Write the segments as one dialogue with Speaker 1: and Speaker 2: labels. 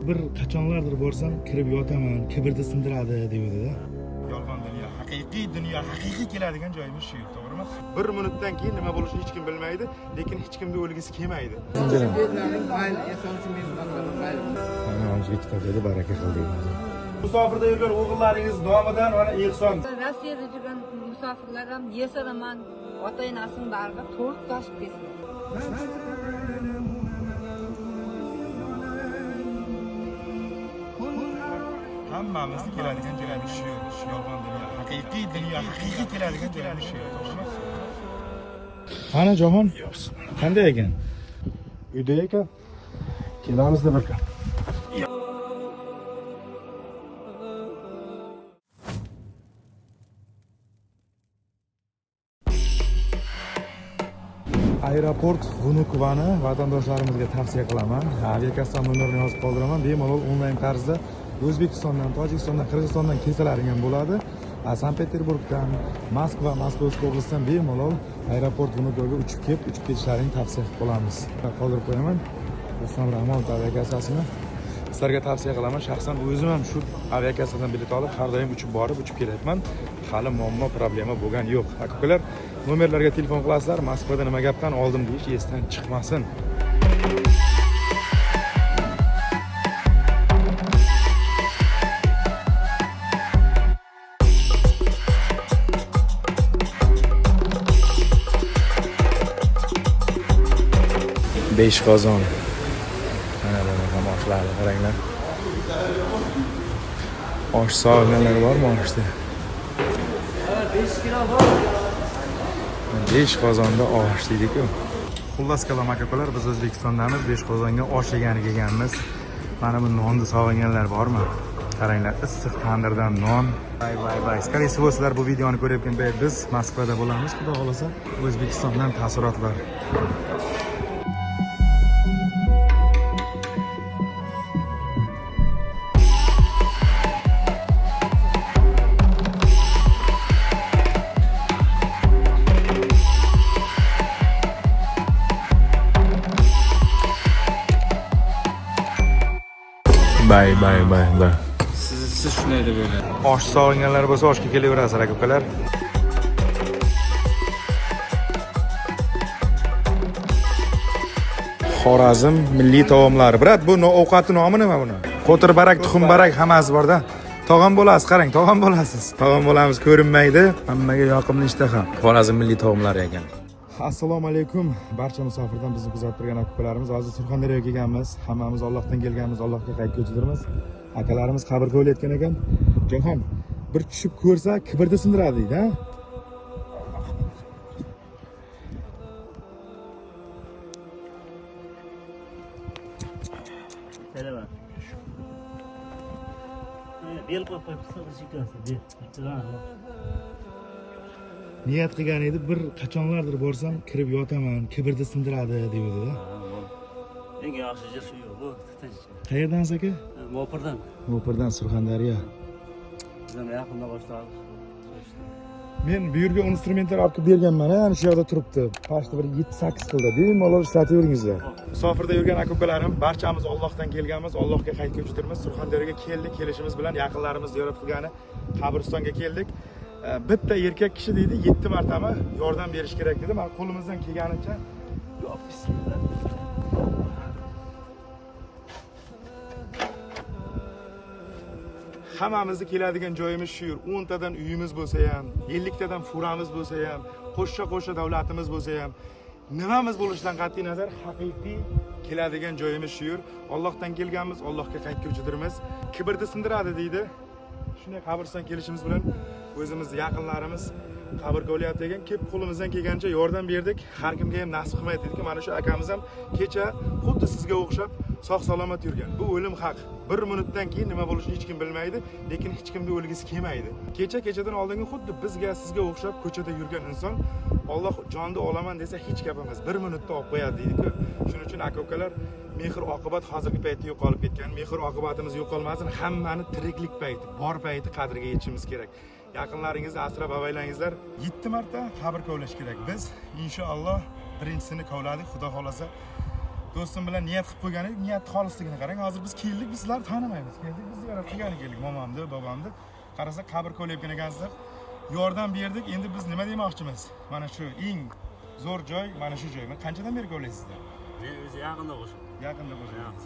Speaker 1: Bir qachonlardir borsam kirib yotaman, kibrni sindiradi deydi-da. Yolg'on dunyo, haqiqiy dunyo, haqiqiy keladigan joyimiz shu, to'g'rimi? Bir minutdan keyin nima bo'lishini hech kim bilmaydi, lekin hech kimni o'lgisi kelmaydi. Mana o'ziga kitoblarda baraka qil deydi. Musofirda yurgan o'g'illaringiz nomidan mana ehson.
Speaker 2: Rossiyada yurgan musofirlar ham yesaraman, ota-onasini bag'riga to'lib toshib ketsin.
Speaker 1: Hammamizni keladigan joyimiz shu, yolg'on dunyo, haqiqiy dunyo, haqiqiy keladigan joyimiz shu, to'g'rimi? Qani Jahon? Qanday ekan?
Speaker 3: Uyda ekan. Kelamizda bir kun.
Speaker 1: Aeroport Vnukovani vatandoshlarimizga tavsiya qilaman. Aviakassa nomerini yozib qoldiraman. Bemalol onlayn tarzda O'zbekistondan, Tojikistondan, Qirg'izistondan kelsalaring ham bo'ladi. Sankt-Peterburgdan, Moskva, Moskovskiy oblastdan bemalol aeroport Vnukovaga uchib kelib, uchib ketishlarini tavsiya qilib qolamiz. Qoldirib qo'yaman. Rustam Rahmonov aviakassasini sizlarga tavsiya qilaman. Shaxsan o'zim ham shu aviakassadan bilet olib, har doim uchib borib, uchib kelyapman. Hali muammo, problema bo'lgan yo'q. Aka-ukalar, nomerlarga telefon qilasizlar, Moskvada nima gapdan oldim deyish esdan chiqmasin. Besh qozon. Mana bunaqa oshlarni qaranglar. Osh sog'inganlar bormi oshda? 5 kilo bor. 5 qozonda osh deydi-ku. Xullas kalom aka-ukalar, biz O'zbekistondamiz, 5 qozonga osh yegani kelganmiz. Mana bu nonni sog'inganlar bormi? Qaranglar, issiq tandirdan non. Bay bay bay. Скорее всего, sizlar bu videoni ko'rayotgan payt biz Moskvada bo'lamiz, xudo xolasa. O'zbekistondan taassurotlar. Bay bay bay bay.
Speaker 4: Siz shunday deb o'ylaysiz.
Speaker 1: Osh sog'inganlar bo'lsa oshga kelaverasizlar aka-ukalar. Xorazm milliy taomlari. Brat, bu ovqatni nomi nima buni? Qo'tir barak, tuxum barak hammasi borda. Tog'am bo'lasiz, qarang, tog'am bo'lasiz. Tog'am bo'lamiz ko'rinmaydi. Hammaga yoqimli ishtaha. Xorazm milliy taomlari ekan. Assalomu alaykum. Barcha musofirdan bizni kuzatib turgan aka-ukalarimiz. Hozir Surxondaryoga kelganmiz. Hammamiz Allohdan kelganmiz, Allohga qaytguvchidirmiz. Akalarimiz qabr ko'layotgan ekan. Jahon, bir tushib ko'rsa, kibrni sindiradi deydi, ha?
Speaker 5: Bel qo'yib qo'yib.
Speaker 1: Niyat qilgan edi, bir qachonlardir borsam kirib yotaman, kibrni sindiradi deydi-da.
Speaker 5: Eng yaxshi joy shu yo'q, bu tinch.
Speaker 1: Qayerdansiz aka?
Speaker 5: Mo'pirdan.
Speaker 1: Mo'pirdan, Surxondaryo.
Speaker 5: Bizdan yaqinda boshladik.
Speaker 1: Men bu yerga instrumentlar olib kelib berganman, ana shu yerda turibdi. Pashta bir 7-8 xilda. Bemalol ishlataveringizlar. Musofirda yurgan aka-ukalarim, barchamiz Allohdan kelganmiz, Allohga qaytguvchidirmiz. Surxondaryoga keldik, kelishimiz bilan yaqinlarimiz ziyorat qilgani qabristonga keldik. Bitta erkak kishi deydi, 7 martami yordam berish kerak dedi. Men qo'limizdan kelganicha yo bismillah. Hammamizni keladigan joyimiz shu yer. 10 tadan uyimiz bo'lsa ham, 50 tadan furamiz bo'lsa ham, qo'shsha-qo'shsha davlatimiz bo'lsa ham, nimamiz bo'lishidan qat'iy nazar haqiqiy keladigan joyimiz shu yer. Allohdan kelganmiz, Allohga qaytguvchidirmiz. Kibrni sindiradi deydi. Shunday qabriston kelishimiz bilan o'zimizni yaqinlarimiz qabr ko'lyapti ekan. Kelib qo'limizdan kelgancha yordam berdik. Har kimga ham nasib qilmaydi dedik. Mana shu akamiz ham kecha xuddi sizga o'xshab sog' salomat yurgan. Bu o'lim haq. Bir minutdan keyin nima bo'lishini hech kim bilmaydi, lekin hech kimni o'lgisi kelmaydi. Kecha kechadan oldingi xuddi bizga, sizga o'xshab ko'chada yurgan inson Alloh jonni olaman desa hech gap emas. Bir minutda olib qo'yadi deydi-ku. Shuning uchun aka-ukalar, mehr oqibat hozirgi paytda yo'qolib ketgan. Mehr oqibatimiz yo'qolmasin. Hammani tiriklik payti, bor payti qadriga yetishimiz kerak. Yaqinlaringizni asrab avaylangizlar. 7 marta qabr kovlash kerak. Biz inshaalloh birinchisini kovladik. Xudo xolasa Do'stim bilan niyat qilib qo'ygan edik, niyat xolisligini qarang. Hozir biz keldik, biz sizlarni tanimaymiz. Keldik, biz ziyorat qilgani keldik, momamni, bobomni. Qarasa qabr kovlayotgan ekansizlar. Yordam berdik. Endi biz nima demoqchimiz? Mana shu eng zo'r joy, mana shu joy. Qanchadan beri kovlaysizlar?
Speaker 5: Men o'zi yaqinda qo'shildim.
Speaker 1: Yaqinda qo'shildingiz.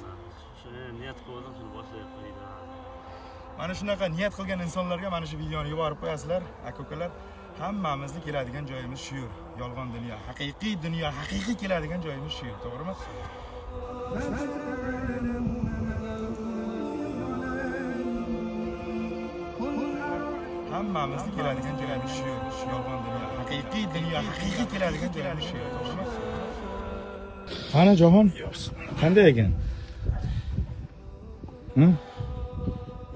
Speaker 5: Shuni niyat qildim, shuni boshlayapman.
Speaker 1: Mana shunaqa niyat qilgan insonlarga mana shu videoni yuborib qo'yasizlar, aka-ukalar. Hammamizni keladigan joyimiz shu yer. Yolg'on dunyo, haqiqiy dunyo, haqiqiy keladigan joyimiz shu yer, to'g'rimi? Hammamizni keladigan joyimiz shu yer. Yolg'on dunyo, haqiqiy dunyo, haqiqiy keladigan joyimiz shu yer, to'g'rimi? Qani Jahon? Qanday ekan?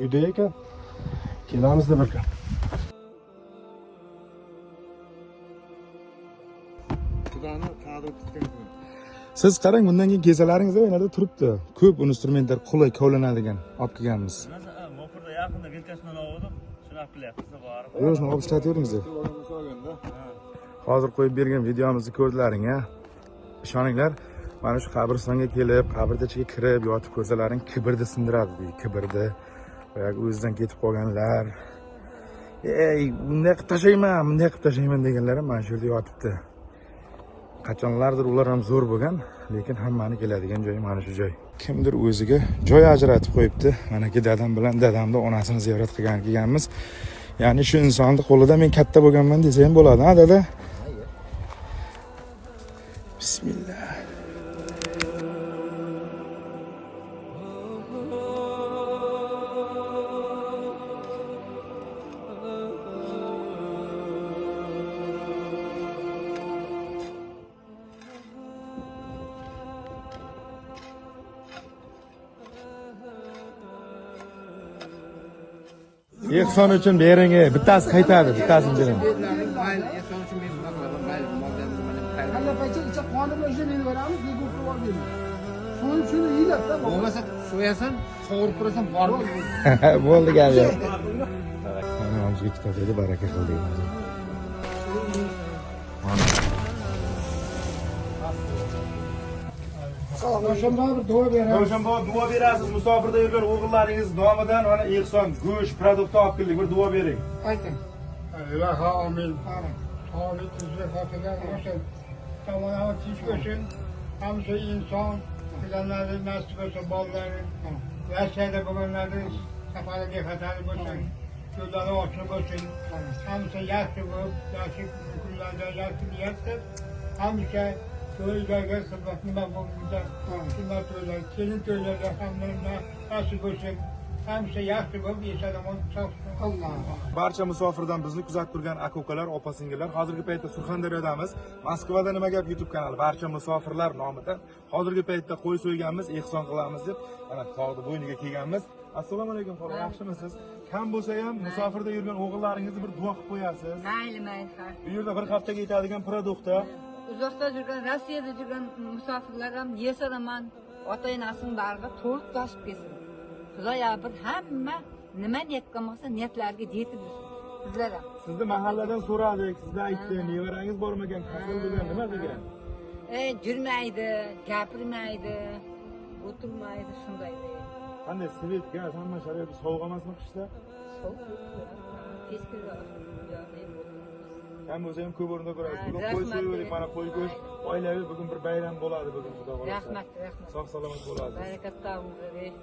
Speaker 3: Uyda ekan. Kelamizda bir kun.
Speaker 1: Siz qarang, bundan keyin kesalaringiz yerda turibdi. Ko'p instrumentlar qulay kovlanadigan olib kelganmiz.
Speaker 5: Mo'pirda yaqinda vilkasidan oldim. Shuni olib kelyapmiz, borib.
Speaker 1: Yo'q, shuni olib ishlataveringiz. Hozir qo'yib bergan videomizni ko'rdilaring, ha? Ishoninglar, mana shu qabristonga kelib, qabrni ichiga kirib yotib ko'rsalaring, kibrni sindiradi deydi, kibrni. Boyagi o'zidan ketib qolganlar. Ey, bunday qilib tashlayman, bunday qilib tashlayman deganlar ham mana shu yerda yotibdi. Qachonlardir ular ham zo'r bo'lgan, lekin hammani keladigan joyi mana shu joy. Kimdir o'ziga joy ajratib qo'yibdi. Manaki dadam bilan dadamni onasini ziyorat qilgan kelganmiz. Ya'ni shu insonni qo'lida men katta bo'lganman desa ham bo'ladi, ha dada? Bismillah. Ehson uchun bering, bittasi qaytadi, bittasini bering.
Speaker 6: Mayli, ehson uchun men shunaqa qilaman, mayli, moldan mana
Speaker 7: Alla paycha icha qoni bilan o'sha berib beramiz, lekin pul olib bermaydi. So'yib shuni yeyiladi-da.
Speaker 6: Bo'lmasa so'yasan, qovurib turasan, borib.
Speaker 1: Bo'ldi gap yo'q. Mana omzga kitob edi, baraka qildik.
Speaker 7: Doshanba bir duo beramiz.
Speaker 1: Doshanba duo berasiz, musofirda yurgan o'g'illaringiz nomidan mana ehson, go'sht, produkt olib keldik, bir duo bering.
Speaker 7: Ayting.
Speaker 8: Ilahi amin. Sog'lik, tinchlik, xotirjam bo'lsin. Zamonaviy tinch bo'lsin. Hamma inson qilganlari nasib bo'lsin, bolalari Rossiyada bo'lganlari safari bexatar bo'lsin, yo'llari ochiq bo'lsin. Hamma yaxshi bo'lib, yaxshi kunlarda yaxshi niyat qilib, hamma to'ylarga xizmat nima bo'lsa, sunnat to'ylar, kelin to'ylarda hamma nasib bo'lsin. Hamma yaxshi bo'lib, eson-omon sog'
Speaker 7: Alloh.
Speaker 1: Barcha musofirdan bizni kuzatib turgan aka-ukalar, opa-singillar, hozirgi paytda Surxondaryodamiz. Moskvada nima gap YouTube kanali barcha musofirlar nomidan hozirgi paytda qo'y so'yganmiz, ehson qilamiz deb mana tog'ni bo'yniga kelganmiz. Assalomu alaykum xola, yaxshimisiz? Kam bo'lsa ham musofirda yurgan o'g'illaringizni bir duo qilib qo'yasiz.
Speaker 2: Mayli, mayli.
Speaker 1: Bu yerda bir haftaga yetadigan produktda.
Speaker 2: Uzoqda yurgan, Rossiyada yurgan musofirlar ham eson-omon ota-onasining bag'riga to'lib toshib kelsin. Xudo bir hamma nima niyat qilgan bo'lsa, niyatlariga yetib yursin. Sizlar ham.
Speaker 1: Sizni mahalladan so'radik, sizni aytdi, nevarangiz bormagan, kasal degan, nima degan?
Speaker 2: Yurmaydi, gapirmaydi, o'tirmaydi, shunday deydi.
Speaker 1: Qanday svet, gaz, hamma sharoit sovuq emasmi qishda?
Speaker 2: Sovuq. Tez kirib.
Speaker 1: Kam bo'lsa ham ko'p o'rinda ko'rasiz. Bugun qo'y so'ydik, mana qo'y go'sht, oilaviy bugun bir bayram bo'ladi bugun, xudo xohlasa.
Speaker 2: Rahmat, rahmat.
Speaker 1: Sog' salomat bo'lasiz.
Speaker 2: Barakat toping.